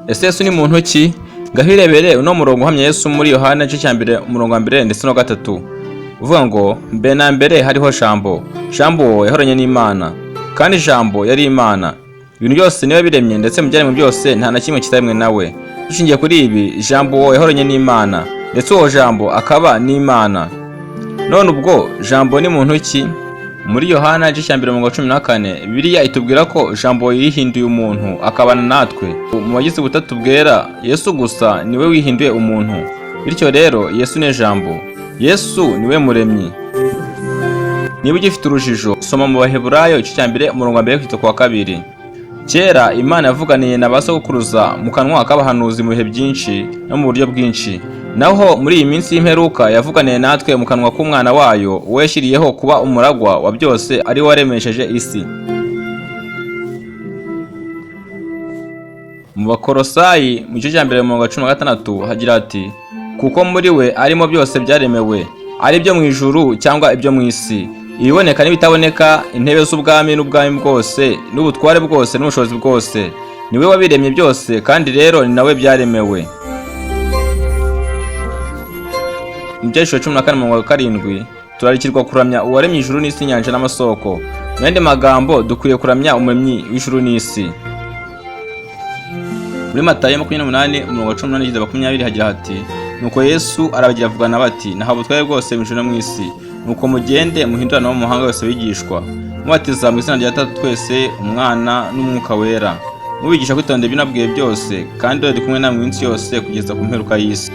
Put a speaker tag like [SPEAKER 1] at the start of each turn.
[SPEAKER 1] Ese Yesu ni muntu ki? Ngaho irebere uno murongo uhamya Yesu muri Yohana igice cya mbere, umurongo wa mbere ndetse no gatatu, uvuga ngo: mbere na mbere hariho Jambo, Jambo yahoranye n'Imana, kandi Jambo yari Imana. Ibintu byose niwe biremye, ndetse mu byaremwe byose nta na kimwe kitaremwe nawe. Dushingiye kuri ibi, Jambo yahoranye n'Imana, ndetse uwo Jambo akaba n'Imana. None ubwo Jambo ni muntu ki? Muri Yohana igice cya mbere umurongo wa 14, Bibiliya itubwira ko Jambo yihinduye umuntu akabana natwe. Mu bagize ubutatu bwera, Yesu gusa niwe wihinduye umuntu. Bityo rero Yesu ni Jambo, Yesu niwe muremyi. Niba ugifite urujijo, soma mu Baheburayo igice cya mbere umurongo wa mbere kugeza ku wa kabiri. Kera Imana yavuganiye na ba sogokuruza mu kanwa k'abahanuzi mu bihe byinshi no mu buryo bwinshi. Naho muri iyi minsi y'imperuka yavuganiye natwe mu kanwa k'umwana wayo, uwo yashyiriyeho kuba umuragwa wa byose, ari we waremesheje isi. Mu Bakolosayi mu gice cya mbere mu 16 hagira ati: kuko muri we arimo byose byaremewe, ari ibyo mu ijuru cyangwa ibyo mu isi, ibiboneka n'ibitaboneka, intebe z'ubwami n'ubwami bwose n'ubutware bwose n'ubushobozi bwose. Ni we wabiremye byose, kandi rero ni nawe byaremewe. Mu Byahishuwe 14:7 turarikirwa kuramya uwaremye ijuru n'isi, inyanja n'amasoko. Mu yandi magambo, dukwiye kuramya umuremyi w'ijuru n'isi. Muri Matayo 28 umurongo wa 18 kugeza 20 hagira hati: nuko Yesu arabagira avugana bati, nahawe ubutware bwose mu ijuru no mu isi. Nuko mugende muhindurane abo mu mahanga yose abigishwa, mubatiza mu izina rya Data twese, Umwana n'Umwuka Wera, mubigisha kwitondera ibyo nababwiye byose, kandi dore ndi kumwe namwe iminsi yose kugeza ku mperuka y'isi.